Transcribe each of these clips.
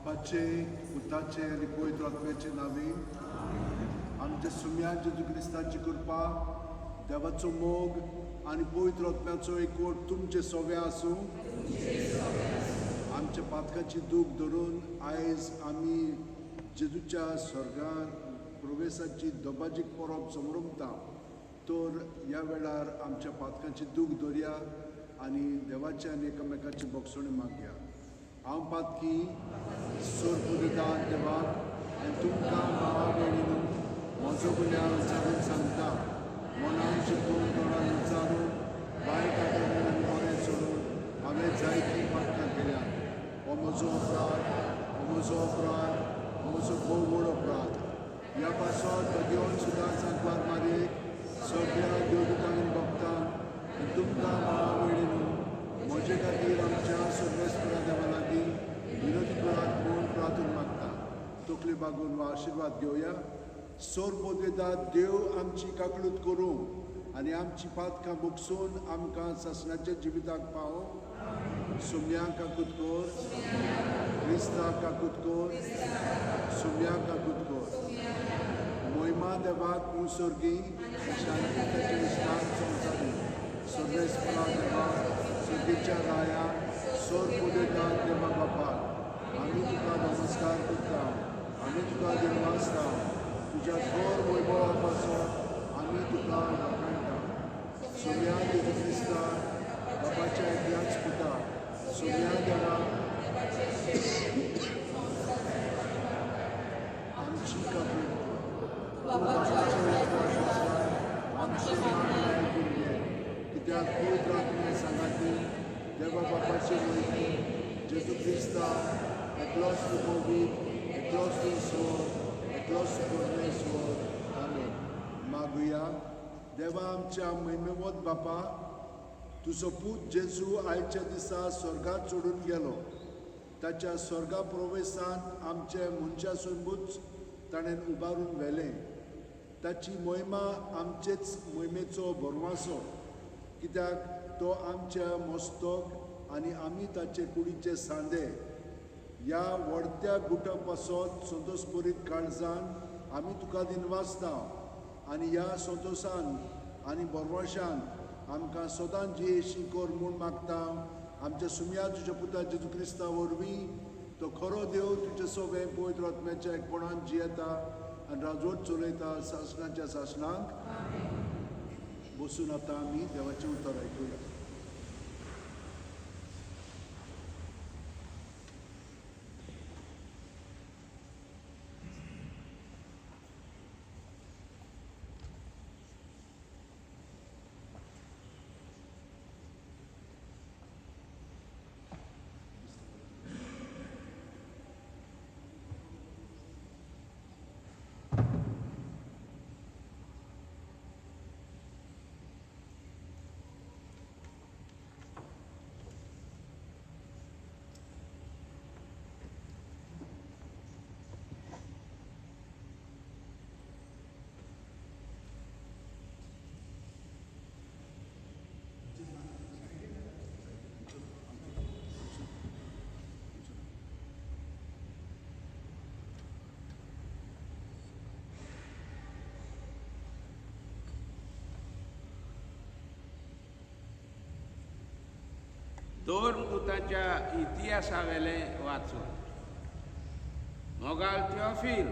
बापाचे, पुताचे आनी पवित्र आत्म्याचे नांवी. आमच्या सुम्या जेजू क्रिस्ताची कृपा, देवाचो मोग आनी पवित्र आत्म्याचो एकवट तुमचे सोवे आसूं. आमच्या पातकाची दूख धरून आयज आमी जेजूच्या स्वर्गार प्रवेसाची दबाजीक परब समरमता, तर ह्या वेळार आमच्या पातकाची दूख धरया आनी देवाची आनी एकामेकाची बक्षणी मागया. हांव पातकी सोर पुदेता देवाक आनी तुमकां भावा भयणीनू म्हजो गुन्यांव विचारून सांगता. मनान चिंतून, तोंडान विचारून, वायट आदरून आनी बरें सोडून हांवें जायतीं पातकां केल्यात. हो म्हजो अपराध, हो म्हजो अपराध, हो म्हजो भोव व्हड अपराध. ह्या पासत भगेवन सुद्दां सांकवार मारयेक, सगळ्या देवदूतांक आनी भक्तांक आनी तुमकां भावा भयणीनू म्हजे खातीर आमच्या सर्वेस्परा देवा लागीं विनोदी करात म्हूण प्रार्थना मागता. तकली बागून वा आशिर्वाद घेवया. सोर पोदवेदा देव आमची काकळूत करूं आनी आमची पातकां भोगसून आमकां सासणाच्या जिविताक पावो. सुम्या काकूत कर, क्रिस्ता काकूत कर, सुम्या काकूत कर. मोहिमा देवाक मुसोर्गी, शांती ताचे विस्तार संवसारी. सर्वेस्परा देवा, सर्गीच्या राया, सोर पुदेता देवा बापाक आमी तुका नमस्कार करता, आमी तुका दिनवासता. तुज्या थोर वैभवा पासत आमी तुका वाखाणटा. सोम्या जेजू क्रिस्ता, बापाच्या एकल्याच पुता, सोम्या देवा, आमची काकूत कर. आमची मागणी आयकून घे, कित्याक पवित्र आत्म्या सांगाती देवा बापाचे वयती जेजू क्रिस्ता, एकलोच तूं पवित्र, एकलोच तूं स्वर, एकलोच तूं परमेश्वर. आमेन. मागुया. देवा आमच्या महिमेवत बापा, तुजो पूत जेजू आयच्या दिसा स्वर्गात चडून गेलो. ताच्या स्वर्गा प्रवेशांत आमचे मनशा सोबूच ताणें उबारून व्हेलें. ताची मोहिमा आमचेच मोहिमेचो भरवासो, कित्याक तो आमच्या मस्तक आनी आमी ताचे कुडीचे सांदे. ह्या व्हडत्या गुटा पासत संतोषभरीत काळजान आमी तुका दिनवासता आनी ह्या संतोशान आनी भरवशान आमकां सदांच जियेशी कर म्हूण मागता. आमच्या सुमया तुज्या पुता जेजू क्रिस्ता वरवीं. तो खरो देव, तुजे सोबें पवित्र आत्म्याच्या एकपणान जियेता आनी राजवट चलयता सासणाच्या सासणाक. बसून आतां आमी देवाचें उतर आयकुया. धर्मदूताच्या इतिहासावेलें वाचून. मोगाल थियोफील,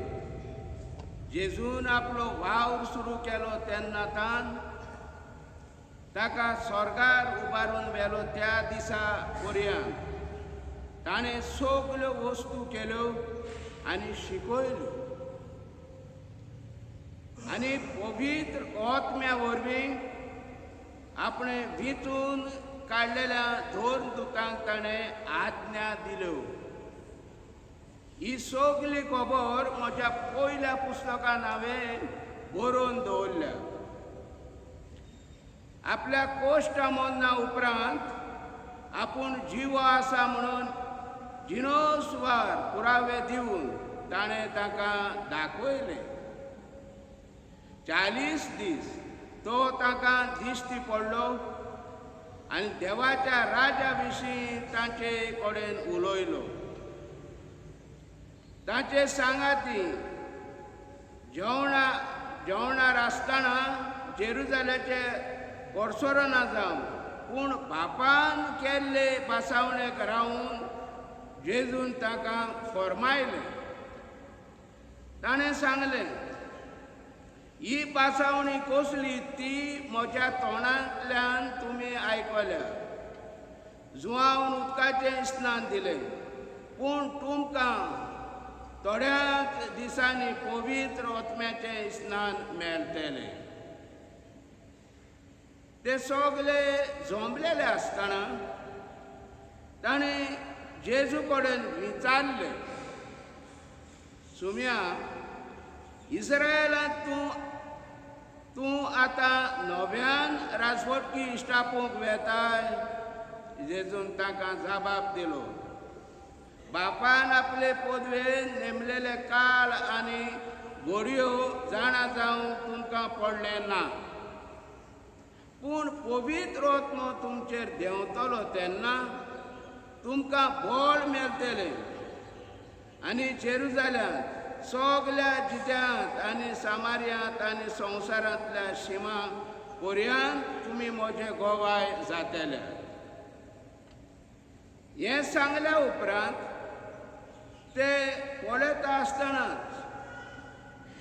जेजून आपलो वावर सुरू केलो तेन्ना तान ताका स्वर्गार उबारून व्हेलो त्या दिसा पर्यंत ताणें सगल्यो वस्तू केल्यो आनी शिकयल्यो आनी पवित्र आत्म्या वरवीं आपणें विंचून काडलेल्या धर्मदूतांक ताणें आज्ञा दिल्यो. ही सगली खबर म्हज्या पयल्या पुस्तकान हांवें बरोवन दवरल्या. आपल्या कोश्टा मरना उपरांत आपूण जिवो आसा म्हणून जिनोसवार पुरावे दिवन ताणें तांकां दाखयलें. 40 दीस तो तांकां दिश्टी पडलो आनी देवाच्या राजा विशीं तांचे कडेन उलयलो. ताचे सांगाती जेवणार आसतना जेरुजाल्याचे कोडसोरना जावं पूण बापान केल्ले पासावणेक रावून जेजून ताका फॉर्मायलें. ताणें सांगलें, ही पासावणी कसली ती म्हज्या तोंडांतल्यान तुमी आयकल्या. जुवान उदकाचें स्नान दिलें, पूण तुमकां थोड्याच दिसांनी पवित्र आत्म्याचें स्नान मेळटलें. ते सगळे जमलेले आसतना ताणें जेजू कडेन विचारलें, सुम्या, इस्रायलांत तूं आतां नव्यान राजवटकी इश्टापूंक वेताय? जेजून तांकां जबाब दिलो, बापान आपले पदवेन नेमलेले काळ आनी घडयो जाणा जावंक तुमकां पडलें ना, पूण पवित्र आत्मो तुमचेर देंवतलो तेन्ना तुमकां बळ मेळटलें आनी जेरुजाल्यांत सगल्या जित्यांत आनी सामार्यांत आनी संवसारांतल्या शिमा पर्यंत तुमी म्हजे गोवाय जातले. हें सांगल्या उपरांत ते पळयता आसतनाच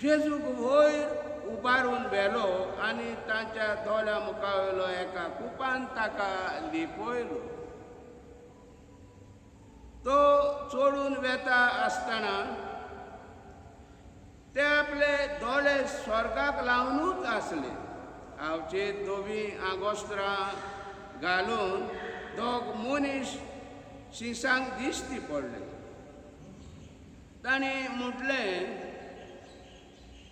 जेजूक वयर उबारून व्हेलो आनी तांच्या दोळ्या मुखावयलो एका कुपान ताका लिपयलो. तो चोडून वेता आसतना ते आपले दोळे स्वर्गाक लावनूच आसले. आवचे धवी आंगोस्त्रां घालून दोग मनीस शिसांक दिश्टी पडले. तांणी म्हटलें,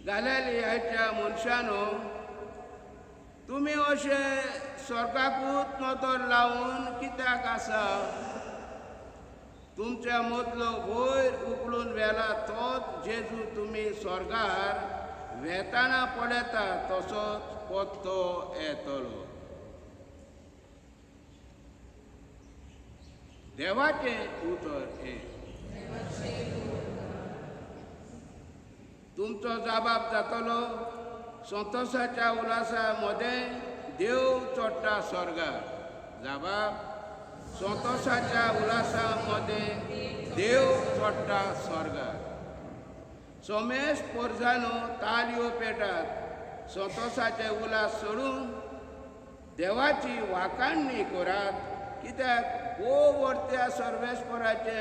गालिलियाच्या मनशानो, तुमी अशे स्वर्गाकूच नदर लावन कित्याक आसा? तुमच्या मदलो वयर उखलून व्हेला तोच जेजू तुमी स्वर्गार वेताना पळयता तसोच पत्तो येतलो. देवाचें उतर हें. तुमचो जबाब जातलो, संतोशाच्या उल्हासा मदें देव चडटा स्वर्गार. जबाब, संतोशाच्या उल्हासा मदें देव चडटा स्वर्गार. सोमेश पोरजानो तालयो पेटात, संतोशाचे उल्हास सोडून देवाची वाखाणणी करात, कित्याक भोव वर्त्या सर्वेस्पराचे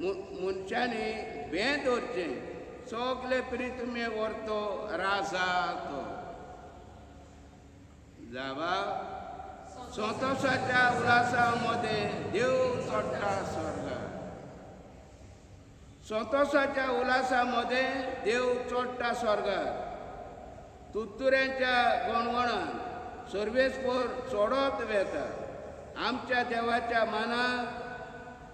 मनशांनी भें दवरचें, सगले प्रितमे व्हरतो राजा तो. जाबा, संतोशाच्या उल्हासा मदें देव चडटा स्वर्गार. संतोशाच्या उल्हासा मदें देव चडटा स्वर्गार. तुत्तुऱ्यांच्या गणगणान सर्वेस्पर चडत वेता. आमच्या देवाच्या मानाक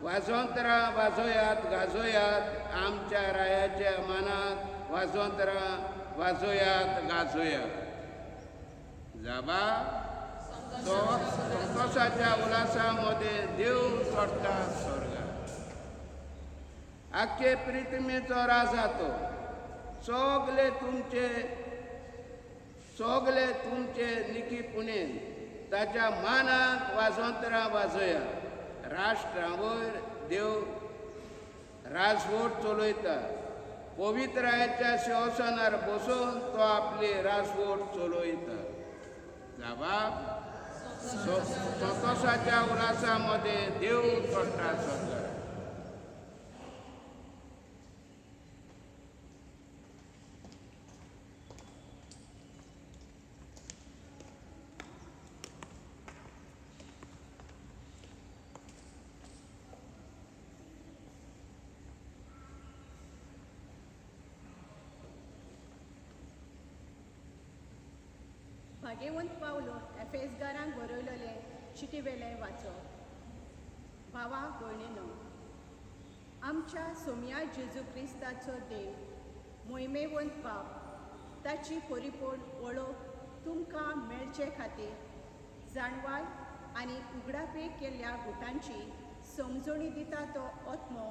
वाजोंतरां वाजोयात गाजोयात, आमच्या रायाच्या मानाक वाजोंतरां वाजोयात गाजोयात. जाबा, संतोशाच्या उल्हासा मदें देव चडटा स्वर्गार. आख्खे प्रितमेचो राजा तो, सगले तुमचे निकी पुणेन ताच्या मानाक वाजोंतरां वाजोया. राष्ट्रां वयर देव राजवट चलयता, पवित्रायच्या शिंवासनार बसून तो आपली राजवट चलयता. जबाब, संतोशाच्या उल्हासा मदें देव चडटा स्वर्गार. भागेवंत पावलून एफेसगारांक बरयलेले चिटीवेलें वाचप. भावा भयणीनो, आमच्या सोम्या जेजू क्रिस्ताचो देव मोहिमेवंत बाप ताची परिपूर्ण वळख तुमकां मेळचे खातीर जाणवाय आनी उगडापे केल्ल्या गुटांची समजणी दिता तो आत्मो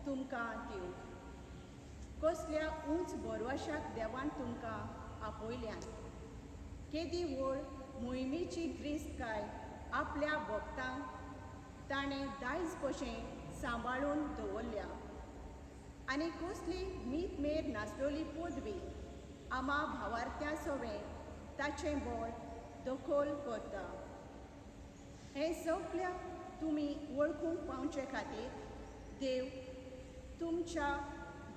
तुमकां दिवं. कसल्या उंच भरवशाक देवान तुमकां आपयल्यान, केदी व्हड मोहिमेची ग्रेस्तकाय आपल्या भक्तांक ताणें दायज कशें सांबाळून दवरल्या आनी कसली मीत मेर नासलेली पदवी आमा भावार्थ्यां सवें ताचें बळ दखल करता। हें सगळ्या तुमी वळखूंक पावचे खातीर देव तुमच्या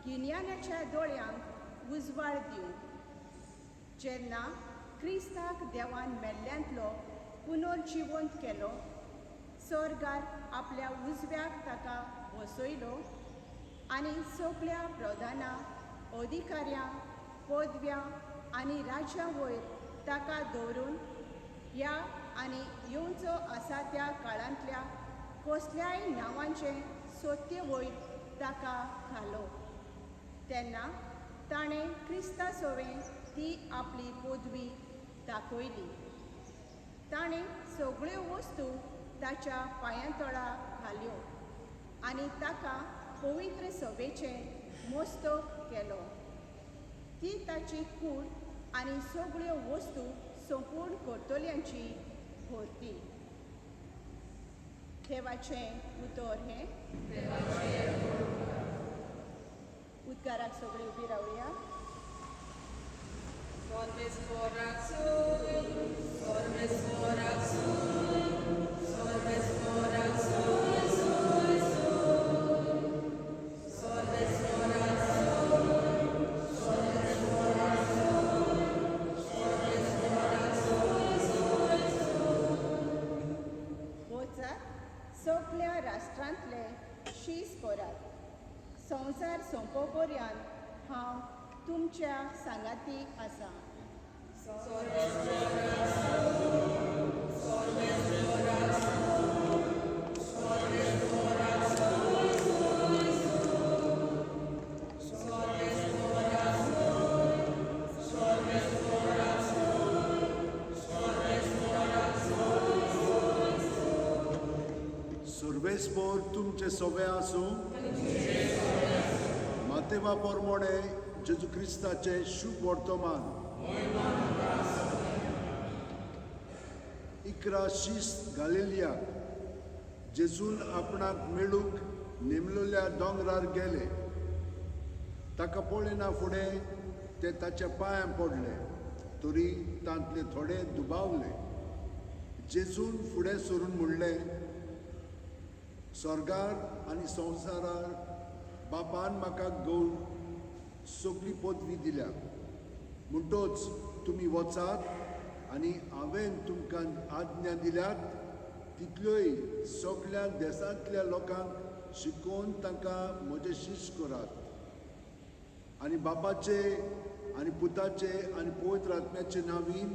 गिन्यानाच्या दोळ्यांक उजवाड दिवं। जेन्ना क्रिस्ताक देवान मेल्ल्यांतलो पुनर्जिवंत केलो, सर्गार आपल्या उजव्याक ताका बसयलो आनी सगळ्या प्रधानां, अधिकाऱ्यां, पदव्यां आनी राज्यां वयर ताका दवरून ह्या आनी येवचो आसा त्या काळांतल्या कसल्याय नांवांचें सत्य वयर ताका घालो। तेन्ना ताणें क्रिस्ता सवें ती आपली पदवी दाखयली। ताणें सगळ्यो वस्तू ताच्या पांयां तळा घाल्यो आनी ताका पवित्र सभेचें मस्तक केलो। ती ताची कूड आनी सगळ्यो वस्तू संपूर्ण करतल्यांची भरती। देवाचें उतर हें। उद्गाराक सगळीं उबी रावया। वचात सगळ्या राष्ट्रांतले शीस करात, संवसार सोंपो पर्यंत हांव तुमच्या सांगाती आसा। सर्वेस्पोर तुमचे सवे आसूं। मातेवा पोरमोणे जेजू क्रिस्ताचें शुभ वर्तमान। 11 शीस गालिलिया जेजून आपणाक मेळूंक नेमलेल्या दोंगरार गेले। ताका पळयना फुडें ते ताच्या पांयां पडले, तरी तांतले थोडे दुबावले। जेजून फुडें सरून म्हणलें, स्वर्गार आनी संवसारार बापान म्हाका गौड सगळी पदवी दिल्या, म्हणटोच तुमी वचात आनी हांवें तुमकां आज्ञा दिल्यात तितल्योय सगळ्या देशांतल्या लोकांक शिकोवन तांकां म्हजें शिश करात आनी बापाचे आनी पुताचे आनी पवित्र आत्म्याचे नांवीन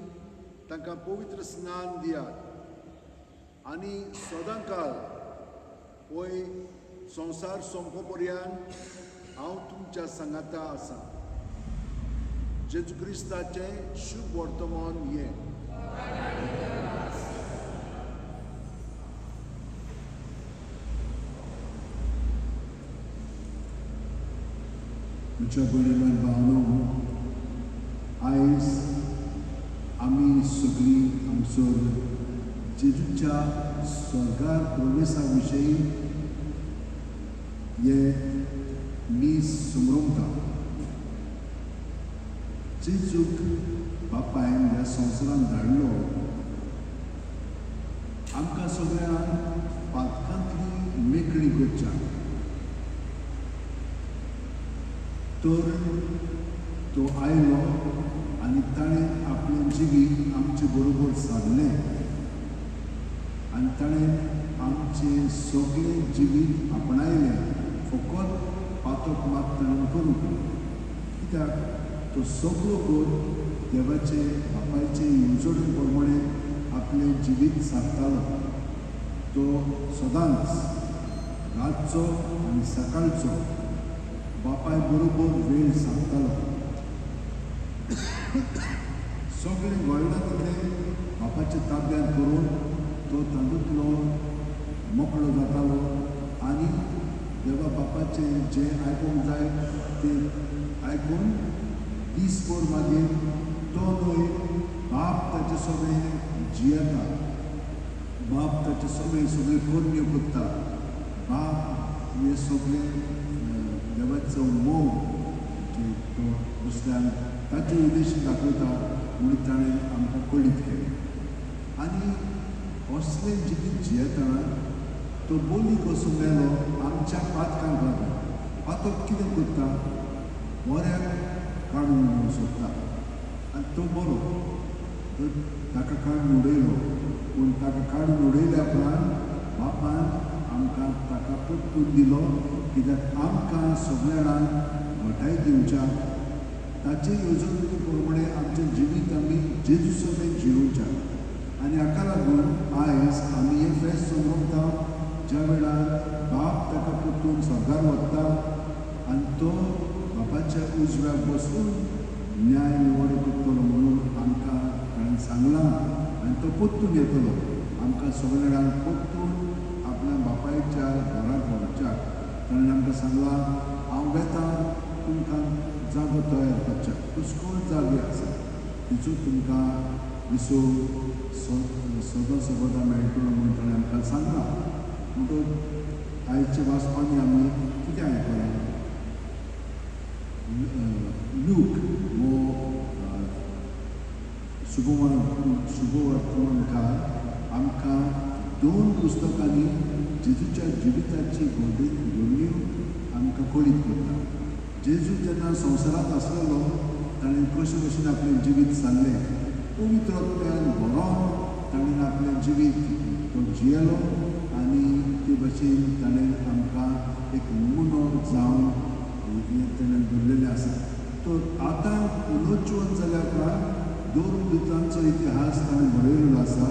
तांकां पवित्र स्नान दियात आनी सदांकाळ पळय संवसार सोंपो पर्यंत हांव तुमच्या सांगाता आसा। जेजू क्रिस्ताचें शुभ वर्तमान हें। म्हज्या भयणीन भावनो, आयज आमी सगळीं हांगसर जेजूच्या स्वर्गार प्रवेशा विशयी हे मीस समरोमता। जेजूक बापायन ह्या संवसारांत धाडलो आमकां सगळ्यांक पातकांतली मेकळी करच्याक, तर तो आयलो आनी ताणें आपलें जिवीत आमचे बरोबर सारलें आनी ताणें आमचें सगळें जिवीत आपणायलें। फकत पातक मात ताणें करूंक ना, कित्याक तो सगळो गोर देवाचे बापायचे येवजणे प्रमाणे आपलें जिवीत सारतालो। तो सदांच रातचो आनी सकाळचो बापाय बरोबर वेळ सारतालो। सगळें घडलां तितलें बापाच्या ताब्यांत करून तो तातूंतलो मोकळो जातालो आनी देवा बापाचें जें आयकूंक जाय तें आयकून दीसभर मागीर तो न्हय बाप ताचे सगळें जियेता, बाप ताचे सगळें सगळें करण्यो करता, बाप हे सगळें देवाचो मोग जे तो दुसऱ्यांक ताचे उद्देश दाखयता म्हणून ताणें आमकां कळीत केलें. आनी असलें जिवीत जियेतना तो बोली कसो मेलो आमच्या पातकांक लागून. पातक कितें करता? बऱ्याक काडून उडोवंक सोदता आनी तो बरो तर ताका काडून उडयलो. पूण ताका काडून उडयल्या उपरांत बापान आमकां ताका परतून दिलो कित्याक आमकां सगळ्या जाणांक घटाय दिवच्याक ताचे येवजणे प्रमाणे आमचें जिवीत आमी जेजू समेत जियोवच्याक. आनी हाका लागून आयज आमी हें फेस्त समजता ज्या वेळार बाप ताका परतून स्वर्गार व्हरता आनी तो बापाच्या उजव्याक बसून न्याय निवड करतलो म्हणून आमकां ताणें सांगलां. आनी तो परतून येतलो आमकां सगळ्या जाणांक परतून आपल्या बापायच्या घराक व्हरच्याक. ताणें आमकां सांगलां हांव वेता तुमकां जागो तयार करच्याक, पुष्कळ जागे आसा तिचो तुमकां विसव सदां सदां मेळटलो म्हणून ताणें आमकां सांगलां. म्हणटकच आयच्या वाचपांनी आमी कितें आयकलां? लूक हो शुभवर्तमानकार आमकां दोन पुस्तकांनी जेजूच्या जिविताची घडण्यो आमकां कळीत करता. जेजू जेन्ना संवसारांत आसलेलो ताणें कशें भशेन आपलें जिवीत सारलें, पवित्र आत्म्यान भरोन ताणें आपलें जिवीत तो जियेलो आनी ते भशेन ताणें आमकां एक नमुनो जावन हें ताणें दवरलेलें आसा. तर आतां पुनर्जीवन जाल्या उपरांत दोन दुतांचो इतिहास ताणें बरयलेलो आसा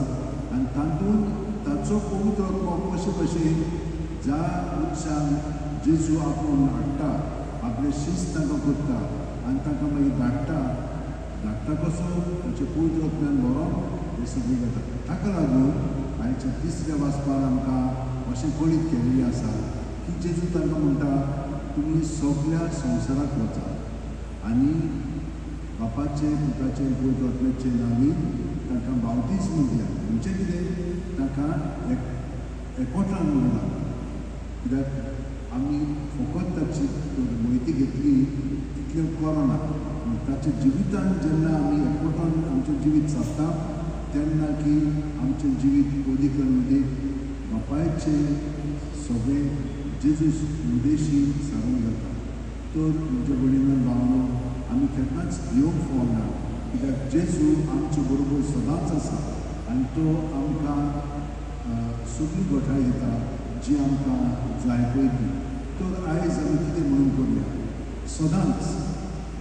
आनी तातूंत ताचो पवित्र आत्मो कशे भशेन ज्या मनशांक जेजू आपोवन हाडटा, आपलें शिस्त तांकां करता आनी तांकां मागीर धाडटा, धाडटा कसो ताचे पवित्र आत्म्यान भरोन हें सगळें जाता. ताका लागून आयच्या तिसऱ्या वाचपान आमकां अशें कळीत केल्लें आसा की जेजू तांकां म्हणटा तुमी सगळ्या संवसाराक वचात आनी बापाचे पुताचे पवित्र आत्म्याचे नांवी तांकां बावतिज्म दियात. म्हणजे कितें? तांकां एकवटान उरला. कित्याक आमी फकत ताची म्हायती घेतली तितलें करना. ताच्या जिवितान जेन्ना आमी एकवटान आमचें जिवीत सारता तेन्ना की आमचें जिवीत अदीक आनी अदीक बापायचें सगळें जेजू उद्देशी सारूंक जाता. तर म्हज्या भयणीन भावनो आमी केन्नाच भिवंक फावना कित्याक जेजू आमचे बरोबर सदांच आसा आनी तो आमकां सगळी गोठाय दिता जी आमकां जाय पळय ती. तर आयज आमी कितें म्हणून करुया? सदांच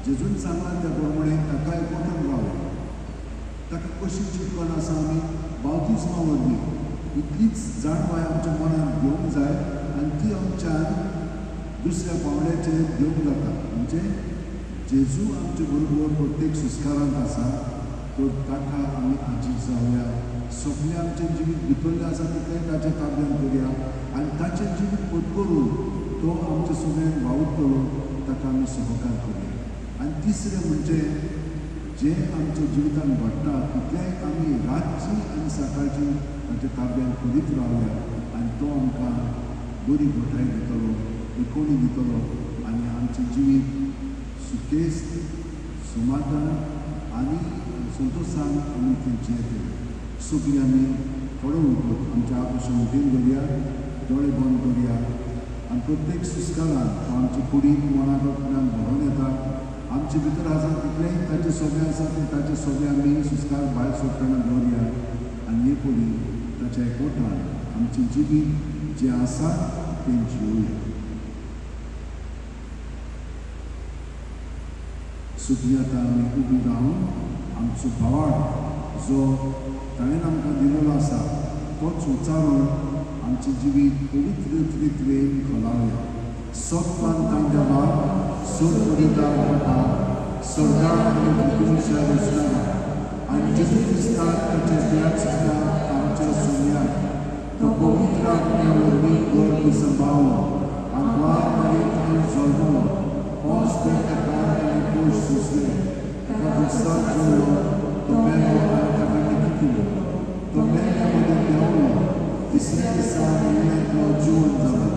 जेजून सांगलां त्या प्रमाणे ताका एकवटान रावया. ताका कशी चिंतपण आसा आमी बावतिज्मा वरवीं इतलीच जाणवाय आमच्या मनांत घेवंक जाय आनी ती आमच्यान दुसऱ्या पावंड्याचेर घेवंक जाता. म्हणजे जेजू आमचे बरोबर प्रत्येक संस्कारांत आसा तर ताका आमी आजीज जावया. सगळें आमचें जिवीत भितरलें आसा तितलें ताच्या ताब्यांत करुया आनी ताचें जिवीत पत्करून तो आमच्या सगळ्यांक वावुरतलो ताका आमी सहकार करुया. आनी तिसरें म्हणजे जें आमच्या जिवितांत घडटा तितलेंय आमी रातची आनी सकाळची ताच्या ताब्यांत करीत रावया आनी तो आमकां बरी गोठाय दितलो, विकोणी दितलो आनी आमचें जिवीत सुकेस्त, समाधान आनी संतोशान आमी तें जियेतले. सगळीं आमी थोडो वगत आमच्या आपुशें उठीन दवरया, दोळे बंद करुया आनी प्रत्येक सुस्कारान तो आमचे कुडीक मनाक आत्म्यान भरोन येता. आमचे भितर आसा तितलेंय ताचें सगळें आसा तें ताचें सगळें आमी सुस्कार भायर सोडटना दवरया आनी हे पळय ताच्या एकवटान आमचें जिवीत जें आसा तें जियोया. सगळीं आतां आमी उबी रावन आमचो भावार्थ जो ताणें आमकां दिलेलो आसा तोच उच्चारून आमचें जिवीत पवित्र त्रित्वेन खोलावया. सत्वान तांच्या सोदता वता स्वर्गात आनी पृथ्वीच्या रचना आनी जेजू क्रिस्ताक ताच्या त्याग आमच्या सोन्याक तो पवित्र आत्म्या वरवीं गर्भ सांबाळ्ळो आनी आंकवार मारी जल्मलो, पोस ते ताका आनी पोश सोंसले, ताका खुर्सार चडलो, तो मेलो आनी ताका दिलो, तो मेल्ल्या मदीं देंवलो, तिसऱ्या दिसा मेल्ल्यांतलो जिवन जालो,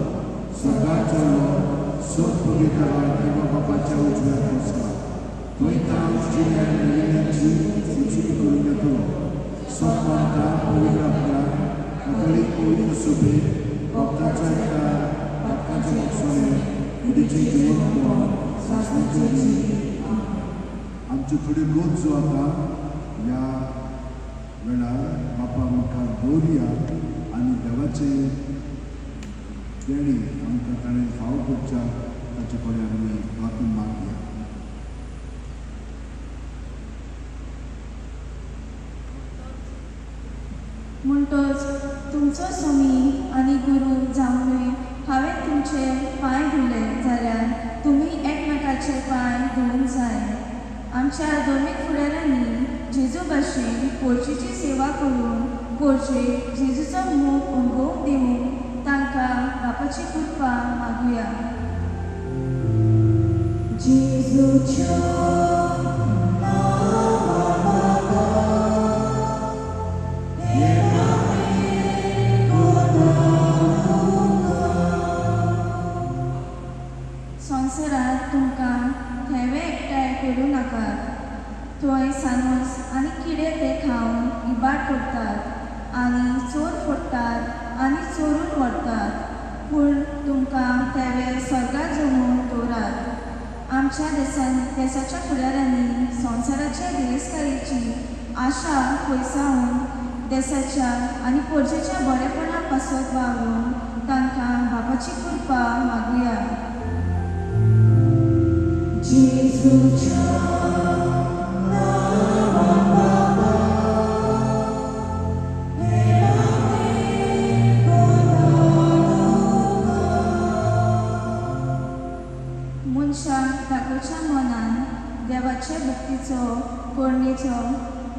स्वर्गार चडलो, सत पवित्र देवा बापाच्या उजव्याक बसला, थंय तांव जिण्या मेलिल्ल्यांची उजवी करून घेतलो. सत मानता पवित्र आत्म्याक, कॅथोलीक पवित्र सभेक, भक्ताचो एकठार, पातकाचें भोगसणें, कुडीचें जिवंतपण, सासणाचें जिवीत. आमच्यो थोड्यो गरजो आतां ह्या वेळार बापा मुखार दवरुया आनी देवाचें देणें आमकां ताणें फावो करच्याक ताचे कडेन आमी प्रार्थना मागया. म्हणटच तुमचो स्वामी आनी गुरू जावनूय हांवें तुमचे पांय धुले जाल्यार तुमी एकमेकाचे पांय धुवूंक जाय. आमच्या धर्मीक फुडाऱ्यांनी जेजू भाशेन पोर्चेची सेवा करून पोर्चेक जेजूचो मोग अणभवूंक दिवंक तांकां बापाची कृपा मागुया. जेजूच्या नांवान बाबा, हे आमी कोतानुका. संवसारांत तुमकां थेवे एकठांय करूं नाकात, थंय सानोस आनी किडे ते खावन इबाड करतात आनी चोर फोडटात आनी चोरून व्हरतात. पूण तुमकां थेवे स्वर्गार जमोवन दवरात. आमच्या देसाच्या फुडाऱ्यांनी संवसाराच्या गिरेस्तकायेची आशा पयसावन देसाच्या आनी पोरजेच्या बरेपणा पासत वावरून तांकां बापाची कृपा मागुया. जेजूच्या नांवान बाबा, हे आमी कोतानुका. मनशाक दाखोवच्या मनान देवाचे भक्तीचो करणेचो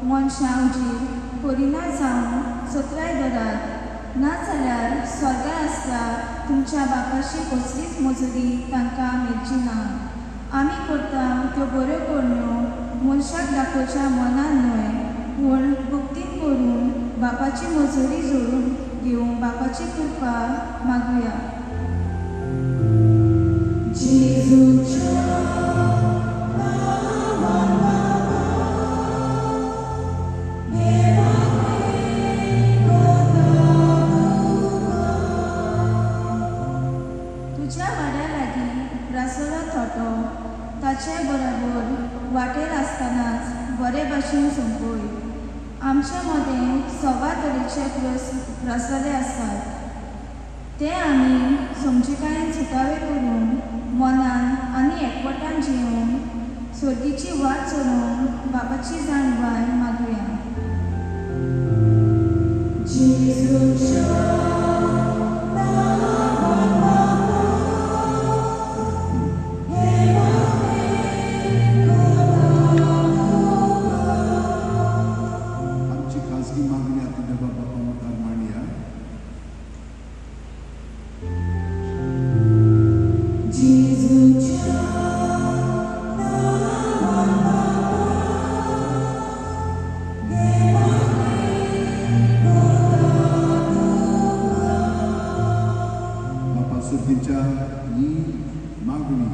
मनशां हुजीर करिना जावन चत्राय धरात, नाजाल्यार स्वर्गार आसता तुमच्या बापाशी कसलीच मजुरी तांकां मेळची ना. आमी करता त्यो बऱ्यो करण्यो मनशाक दाखोवच्या मनान न्हय, पूण भक्तीन करून बापाची मजुरी जोडून घेवंक बापाची कृपा मागुया. जेजूच्या नांवान बाबा, हे आमी कोतानुका. तुज्या वाड्या लागीं उप्रासलो थोटो ताचे बरोबर वाटेर आसतनाच बरे भाशेन सोंपय. आमचे मदें सवा तरेचे उप्रासलेले आसात, ते आमी समजिकायेन सुटावे करून मनान आनी एकवटान जियोवन स्वर्गीची वाट चलोवंक बापाची जाणवाय मागुया. जेजूच्या नांवान बाबा, हे आमी कोतानुका. आमची खाजगी मागणी आतां देवा बापा मुखार मांडया. जेजूच्या नांवान बाबा, हे आमी कोतानुका. बापा सर्गीच्या ही मागणी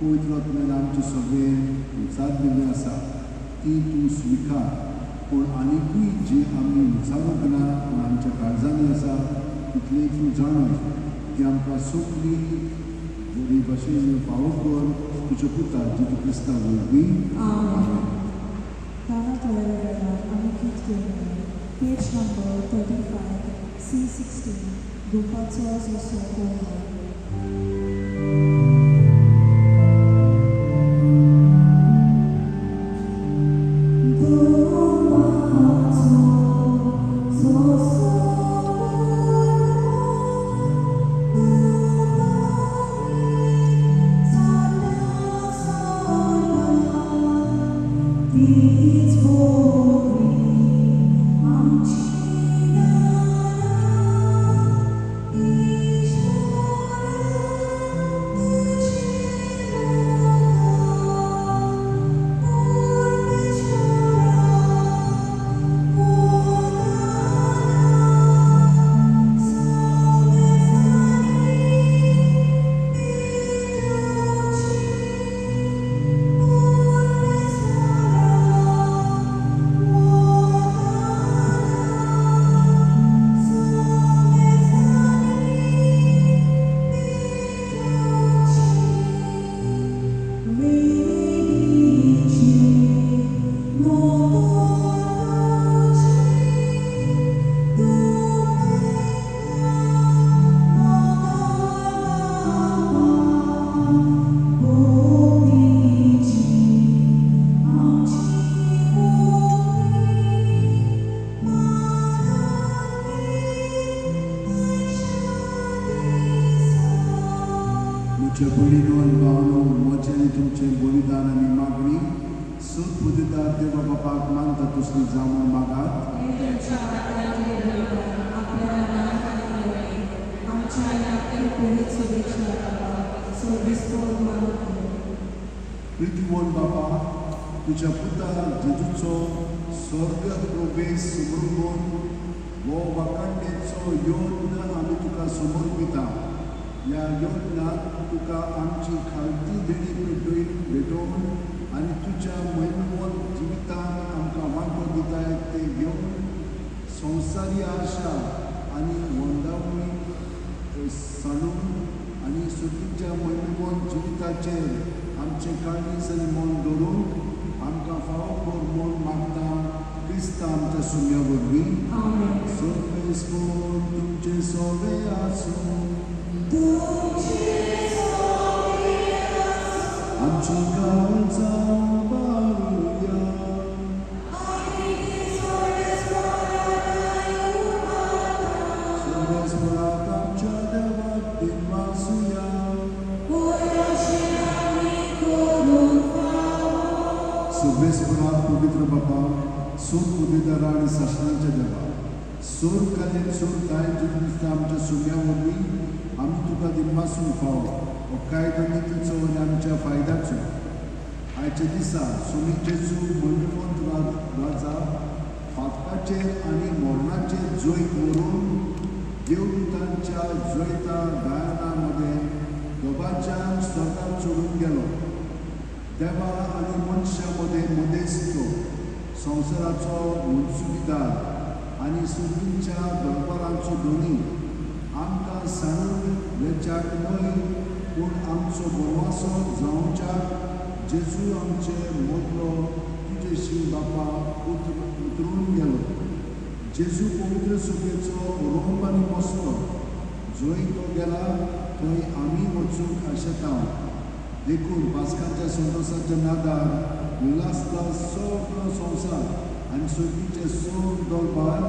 पवित्र आत्म्यान आमचे सगळे उचारलेली आसा ती तूं स्विकार, पूण आनिकूय जी आमी उचारूंक ना पूण आमच्या काळजांनी आसा तितलें तूं जाणून ती आमकां सगळी बरी भाशेन फावो कर तुज्या पुता जेजू क्रिस्ता वरवीं. आमेन. गाना तोलेल्या वेळार आमी गीत घेवन पेज नंबर 35 C16 धुवपाचो जसो कोण. तीच बोगरी आमची दारां ईश्वरा. आमच्या भयणीनो आनी भावानो, म्हजें आनी तुमचें बलिदान आनी मागणी सदबुद्दीदार देवा बापाक मानता तसली जावं म्हूण मागात. हें तुमच्या हातांतलें बलिदान आपल्या मनाक आनी बरें आमच्या आनी आपल्या पवित्र शुभेच्छा बाबा सर्विसपोर मानून करूं. प्रितीवन बापा, तुज्या पुता जेजूचो स्वर्ग प्रवेश समर्पून हो वाखाणणेचो यत्न आमी तुका समर्पिता. ह्या यत्नांत तुका आमची खालती देणी पेटोवन भेटोवन आनी तुज्या महिमवंत जिवितांत आमकां वांटो दिताय ते घेवन संवसारी आशा आनी वंदावणी सांडून आनी सुखीच्या महिमवंत जिविताचेर आमचें काळीज आनी मन दवरूंक आमकां फावो कर म्हूण मागता क्रिस्ता आमच्या सुम्या वरवीं. आमेन. सर्वेस्पोर तुमचें सोवे आसूं. तुमचे सोबे आसूं. आमची काळजां बारुया. आनी सर्वेस्पोराक उमाता. सर्वेस्पोराक आमच्या देवाक दिनवासुया. होय अशें आमी करूंक फावो. सर्वेस्परा, पवित्र बापा, सूर पुदेदारा आनी सासणाच्या देवा, सूर कालीन सूर दाय जेजू आमच्या सुम्या वरवीं आमी तुका दिनवासूंक फावो हो कायदो नितीचो आनी आमच्या फायद्याचो. आयच्या दिसा सुमी जेजू महिमवंत राजा फातपाचेर आनी मरणाचेर जैत व्हरून देवदूतांच्या जैता गायना मदें दोबाच्यान स्वर्गात चडून गेलो. देवा आनी मनशा मदें मदेस्त, संवसाराचो मनसुबीदार आनी सुर्गींच्या दरबारांचो धनी, आमकां सांडून वेच्याक न्हय पूण आमचो भरवासो जावच्याक जेजू आमचे मदलो तुजेशी बापा उतरून गेलो. जेजू पवित्र सुखेचो रोम आनी मस्तो, जंय तो गेला थंय आमी वचूंक आशेता. देखून पास्काच्या संतोसाच्या नादार उल्हासता सगळो संवसार आनी सर्गीचे सग दरबार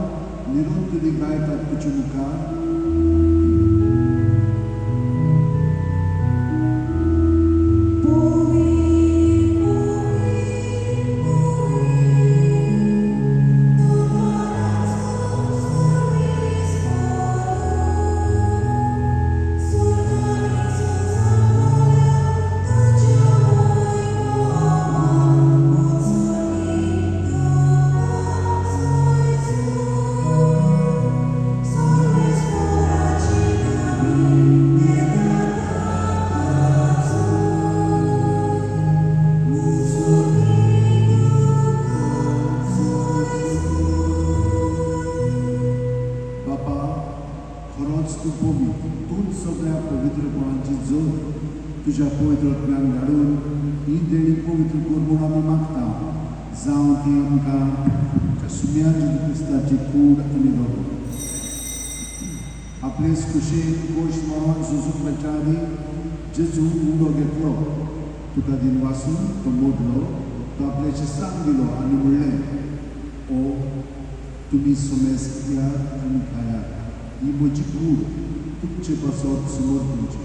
निरंतरी गायतात तुजे मुखार. पोवी पोवी पोवी तुमाराचो सर्वेस्पोर सुर्गानी सुजावल्या तुज्या वैभवा उत्सवी तुका सोयसून सर्वेस्पोराची नवी बापा, खरोच तूं पवित्र, तूंच सगळ्या पवित्रपणाची जर. तुज्या पवित्र ज्ञान धाडून ही देणी पवित्र कर म्हूण आमी मागता, जावं ती आमकां तुज्या सुम्या जेजू क्रिस्ताची कूड आनी रगत. आपलेच कुशेन कोश मरण सोसूंक मेळच्या आदीं जेजू उंडो घेतलो, तुका दिनवासून तो मोडलो, तो आपल्या शिस्तांक दिलो आनी म्हणलें, ओ तुमी समेस घेयात आनी खायात, ही म्हजी कूड तुमचे पासत समोर तुमची.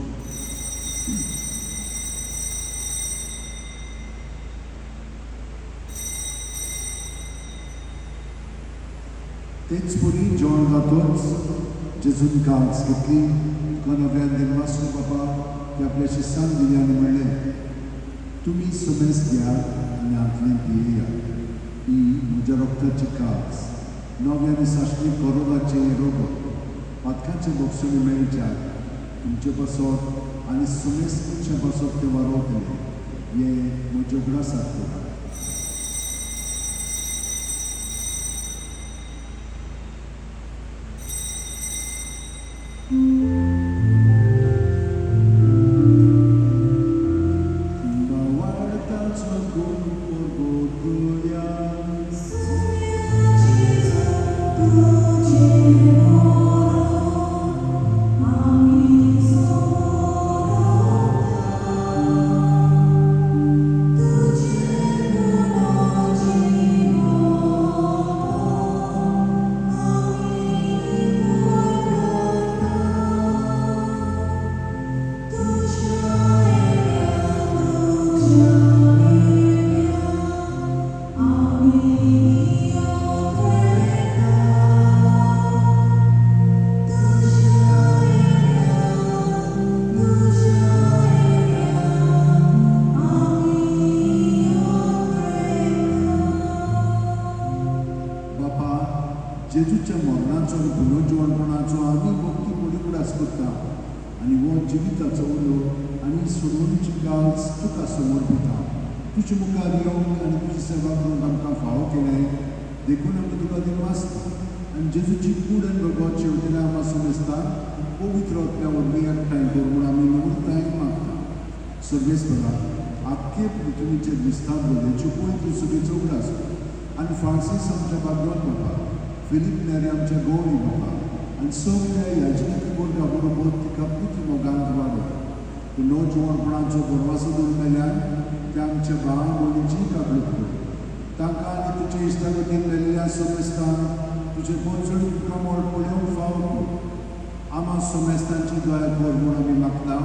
तेच परी जेवण जातच जेजून काल्स घेतली, तुका नव्यान दिनवासून बाबा ती आपल्या शिस्तांक दिली आनी म्हणलें, तुमी समेस घेयात आनी हांतलें पियेयात, ही म्हज्या रक्ताची काल्स, नव्या आनी सासणी करोनाचें रगत, पातकांचे भोगसणी मेळच्याक तुमचे पासत आनी समेस्त मनशां पासत तें वारोवतलें. हें म्हज्या उगडासाक करात. वाडताचो गुण परगटुया. तुझे मोरो आमी समोरता तुझे. जेजूच्या मरणाचो आनी पुनर्जिवणपणाचो आमी भक्ती उगडास करता आनी हो जिविताचो उलो आनी सोडवणीची काज तुका समर्पिता. तुजे मुखार येवंक आनी तुजी सेवा करूंक आमकां फावो केलें देखून आमी तुका दिनवासता आनी जेजूची कूड आनी रगत शेवटिना आमकां समजता पवित्र आत्म्या वरवीं एकठांय कर म्हूण आमी नम्रतायेन मागता. सर्वेस्परा आख्खे पृथ्वीचेर विस्तार जाल्ल्याच्यो पवित्र सभेचो उगडास आनी फ्रांसीस आमच्या बागवत बाबा, फिलीप नेरी आमच्या गौरी बाबा आनी सगल्या याजकी वर्गा बरोबर तिका पुती मोगांत वाडय. पूण नवजिवणपणाचो भरवासो दवरून मेल्यान त्या आमच्या भाव भयणीची काकळूत कर. तांकां आनी तुजे इश्टागतीन मेल्ल्या समेस्तांक तुजें बोचड कमळ पळोवंक फावो कर. आमा समेस्तांची दया कर म्हूण आमी मागता.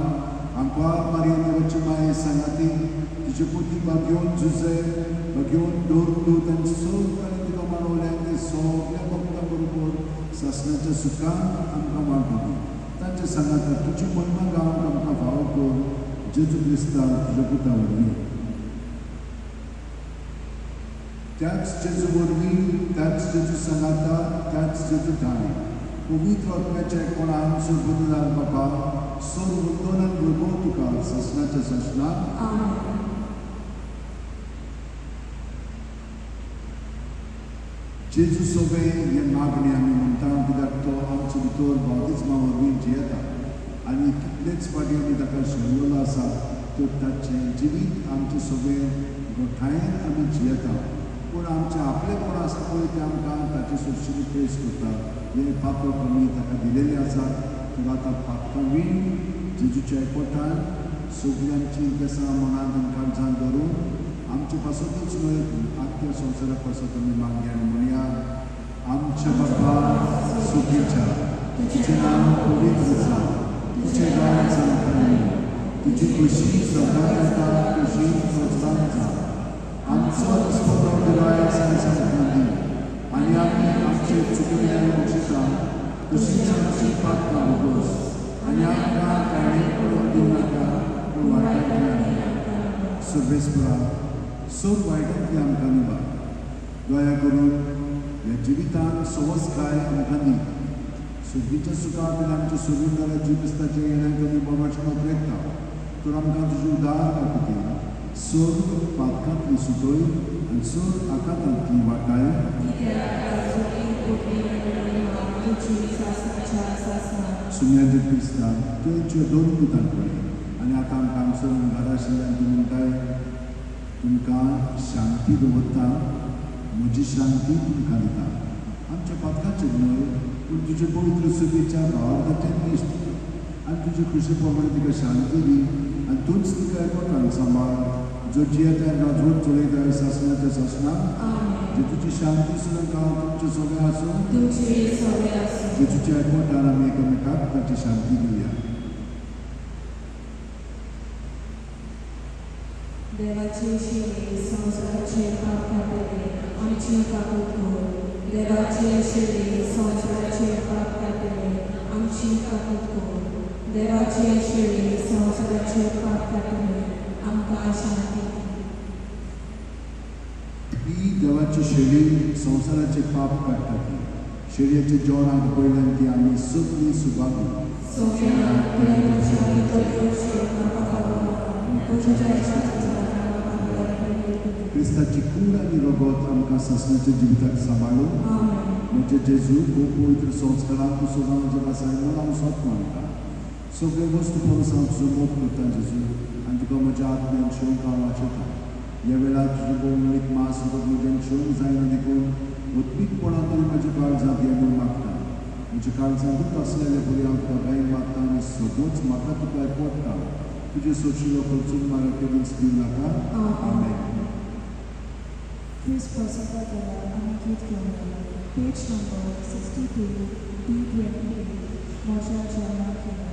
आंकवार मारिया देवाची माये सांगाती तुजे पुती बागेवन जुजे बागेवन दवर आनी सगळ्यांनी तुका मानवल्या ते सगळ्या भक्तां बरोबर सासणाच्या सुखान आमकां वांटो दी. तांच्या सांगाता तुजी महिमा गावंक आमकां फावो कर जेजू क्रिस्ता तुज्या पुता वरवीं. त्याच जेजू वरवीं, त्याच जेजू सांगाता, त्याच जेजू ठाणे पवित्र आत्म्याच्या कोणान सुरबुद्दार बाबा सर्व वंदन आनी वैभव तुका सासणाच्या सासणाक. आमेन. जेजू सोबे हे मागणी आमी म्हणटा कित्याक तो आमचे भितर बाप्तिज्मा वरवीं जियेता आनी कितलेच फावटी आमी ताका शेणलेलो आसा तर ताचें जिवीत आमचे सोबे गोठायेन आमी जियेता. पूण आमचें आपलेपण आसा पळय तें आमकां ताचे सोर्शीनी ट्रेस करता. हें पातक आमी ताका दिलेलें आसा तर आतां पातकां वीण जेजूच्या एकवटान सगळीं आमचीं केसां मनांत आनी काळजांत धरून आमचे पासतूच न्हय पूण आख्ख्या संवसारा पासत आमी मागया आनी म्हणया. आमच्या बाबा सुखीच्या, तुजें नांव पवित्र जावं, तुजें राज्य आमकां येवं, तुजी खोशी स्वर्गांत जाता तशी संवसारांत जावं. आमचो दिसपटो दिवायस आनी आमकां दी आनी आमी आमचे चुकल्यान बक्षिता तशीच आमची पातकां भोगोस आनी आमकां ताणें पडोवन दिवं नाका पूण वायटांतल्यान. सर्वेस्परा सर्व वायटांतली आमकां निवार. दया करून ह्या जिवितांत सवसकाय आमकां दी. सुगीच्या सुखांत आनी आमच्या सोडून जाल्या जिविताच्या येण्याक आमी बाबाच्या रेखता तर आमकां तुजी उदार काकुती सर्व पातकांतली सुटय आनी सर्व आकांतांतली वाटाय. सुम्याचे क्रिस्ता तुवें दोन पुतांक पळय आनी आतां आमकां हांगसर घरा आशिल्ल्यान तूं म्हणटाय तुमकां शांती दवरता, म्हजी शांती तुमकां दिता. आमच्या पातकाचेर न्हय पूण तुजे पवित्र सभेच्या भावार्थाचेर निश्ट आनी तुजे खुशी प्रमाणे तिका शांती दी आनी तूंच तिका एकवटान सांबाळ जो जियेता राजवट चलयता सासणाच्या सासणाक. जेजूची शांती सुद्दां तुमचे सगळे आसूं. जेजूच्या एकवटान आमी एकामेकाक ताची शांती दिवया. देवाचे शेळी संवसाराचे पाप काडटले आमची काकूत कर. देवाचे शेळी संवसाराचे पाप काडटले आमची काकूत कर. देवाचे शेळी संवसाराचे पाप काडटले आमकां शांती दी. ही देवाची शेळी संवसाराचे पाप काडटा ती शेळयेचे जेवणाक पळयल्यान ती आमी सगळीं सुभागी. सोम्या तुवें म्हज्या भितर येवचें म्हाका फावो ना, पूण तुज्या इश्टाचो म्हाका बरें पडलें. क्रिस्ताची कूड आनी रगत आमकां सासणाच्या जिविताक सांबाळून. आमेन. म्हजे जेजू खूब पवित्र संस्कारांत तूं सदां म्हज्या आसाय म्हूण हांव सत मानता. सगळे वस्तू परस हांव तुजो मोग करता जेजू आनी तुका म्हज्या आत्म्यान शेवंक हांव वाचयता. ह्या वेळार तुजें भोवमानीक मास रगत म्हज्यान शेवंक जायना देखून उत्पीकपणान तुवें म्हज्या काळजांत हें म्हूण मागता. म्हज्या काळजांतूच आसलेले परी हांव तुका गायन मागता आनी सगळोच म्हाका तुका पडटा. तुजे सोशिलो खर्चून म्हाका केन्नाच दिवं नाका. आमेन. क्रिस्त प्रसंगातला आमी गीत घेवया. पेज नंबर 62 D28 म्हज्या जेवणाक येयात.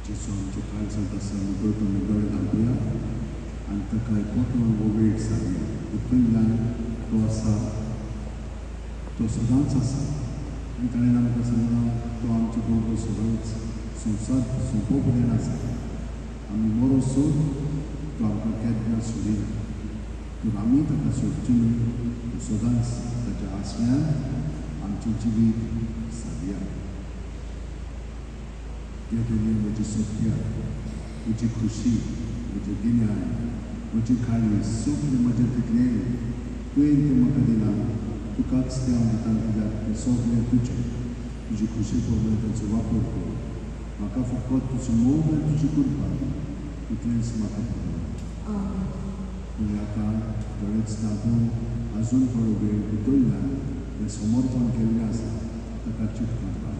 जेजू आमच्या काळजांत आसा म्हणटो तुमी दोळे धांपुया आनी ताका एकवटून हो वेळ सांगया. तितूंतल्यान तो आसा, तो सदांच आसा आनी ताणें आमकां सांगलां तो आमचे बरोबर सदांच संवसार सोंपो पर्यंत आसा. आमी मरोसर तो आमकां केन्ना सोडिना, तर आमी ताका सोडची न्हय. सदांच ताच्या आसऱ्यान आमचें जिवीत सादया. ह्या दुनिया म्हजी सत्या, म्हजी खुशी, म्हजें गिन्यान, म्हजी काळी, सगळें म्हजें तितलें तुवें तें म्हाका दिलां, तुकाच तें हांव दितां, कित्याक तें सगळें तुजें. तुजी खुशी प्रमाणे ताचो वापर कर. म्हाका फकत तुजो मोग आनी तुजी कृपा दी, तितलेंच म्हाका पुरो. पूण आतां दोळेच धांपून अजून थोडो वेळ भितरल्यान हें समर्पण केल्लें आसा ताका चिटकून राव.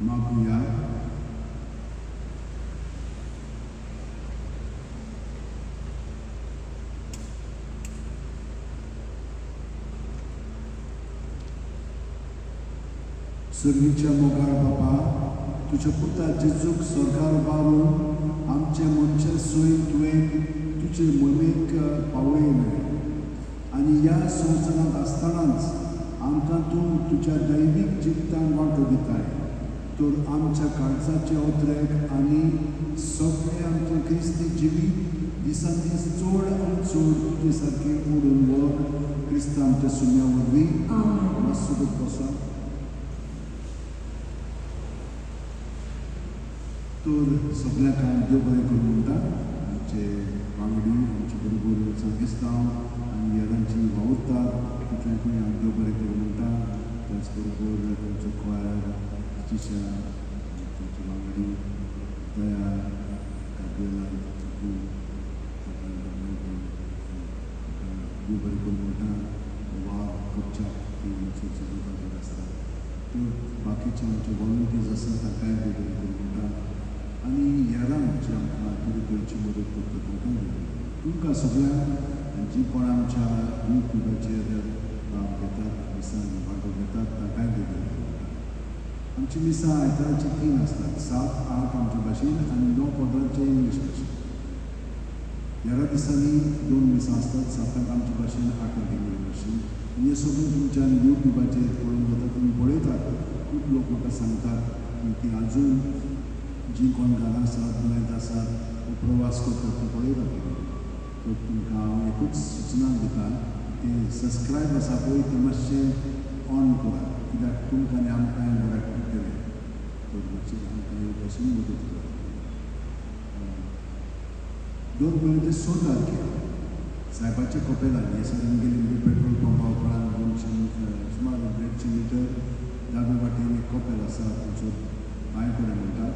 मागुया. सर्वीच्या मोगाळ बापा, तुज्या पुता जेजूक स्वर्गार उबारून आमचे मनशे सयत तुवें तुजे मोहिमेक पावयलें आनी ह्या संवसारांत आसतनाच आमकां तूं तुज्या दैवीक जिवितान वांटो दिताय. तर आमच्या काळजाचे अत्रेक आनी सगळें आमचें क्रिस्ती जिवीत दिसान दीस चड आनी चड तुजे सारकें ओडून व्हर. क्रिस्त आमच्या सुम्या वरवीं. मातसो बसा. तर सगळ्यांक हांव देव बरें करूं म्हणटा. आमचे वांगडी आमचे बरोबर सांगिस्तांव आनी हेरांची वावुरतात तितल्यांकूय हांव देव बरें करूं म्हणटा. त्याच बरोबर तुमचो क्वायर, जिशा, तुमचे वांगडी दया, गाब्रिएला, ताका देव बरें करूं म्हणटा. वा करच्या ती चडशे जाग्यार आसता. तर बाकीचे आमचे वॉलंटियर्स आसा तांकांय देव बरें करूं म्हणटा. आनी हेरांक जे आमकां तरे तरेची मदत करता तांकांय देव बरें करूं. तुमकां सगळ्यांक जी कोण आमच्या युट्यूबाचेर लाभ घेतात, मिसांनी वांटो घेतात तांकांय देव बरें करूं म्हणटा. आमची मिसां आयताराची 3 आसतात, 7, 8 आमचे भाशेन आनी 9 15 इंग्लीश भाशेन. ह्या दिसांनी 2 मिसां आसतात, 7 आमचे भाशेन, 8 इंग्लीश भाशेन. आनी हें सगळें तुमच्यान युट्यूबाचेर पळोवंक जाता. तुमी पळयतात. खूब लोक म्हाका सांगतात की ती आजून जीं कोण घरां आसात, दुयेंत आसात, प्रवास करतात ती पळयतात. तर तुमकां हांव एकूच सुचना दिता, तें सबस्क्रायब आसा पळय तें मातशें ऑन करात, कित्याक तुमकां आनी आमकांय बऱ्याक पडटलें. तर मातशें आमकां हे भाशेन मदत करात. 2 म्हयन्याचे 6 तारखेर सायबाच्या कपेलान हे सर गेली म्हणजे पेट्रोल पंपा उपरांत 200 सुमार 150 मिटर दावे वाटेन एक कपेल आसा, थंयसर बांय कडेन म्हणटात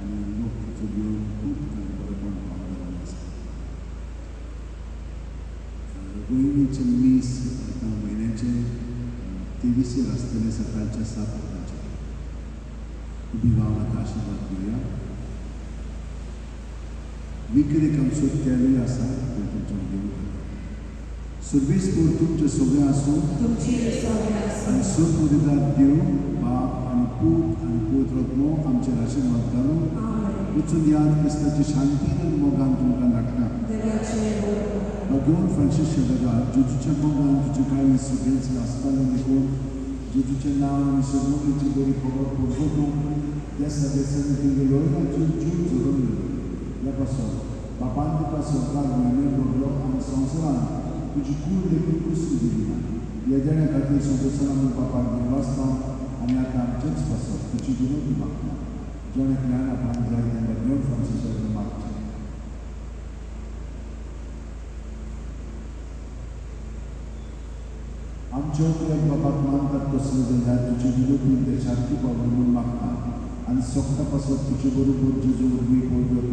आनी लोक थंयसर येवन खूब बरेपण पावना जाल्लें आसा. रोहिणीचें मीस आतां म्हयन्याचें 23 आसतलें सकाळच्या 7 वरांचेर. उबी रावन आतां आशिर्वाद घेवया. विक्रेक आमचो तेलूय आसा तें तुमच्यान घेवंक जाता. सर्वीस कर तुमचें सगळें आसूं आनी सर्वमुदिदार देव बाप आनी पूत आनी पवित्र आत्मो आमचेर आशिर्वाद घालूं. वचून याद क्रिस्ताची शांतीन आनी मोगान तुमकां धाडटा. भगवान फ्रांसीस शेवगा जेजूच्या मोगान तुजें काळीज सगळेंच आसतालें देखून जेजूचें नांव आनी सोडणुकेची बरी खबर परगटूंक देसा देसांनी तुगे लोळणाचेर जीव झरोवन दिलो. ह्या पासत बापान तुका स्वर्गार म्हयमे भरलो आनी संवसारांत तुजी कूड लेगीत कुसरूं दिली ना. ह्या देण्या खातीर संतोसान आमी बापाक दिनवासता आनी आतां आमचेच पासत तुजी विनवती मागता. जण एकल्यान आपणाक जाय तें भरगेवंत फ्रांसिसा कडेन मागचें. आमच्या उपरांत बापाक मानतात तसलें जाल्यार तुजे विनोदीन ते शांती पावय म्हूण मागता आनी सोगटा पासत तुजे बरोबर जेजू वरवीं पवित्र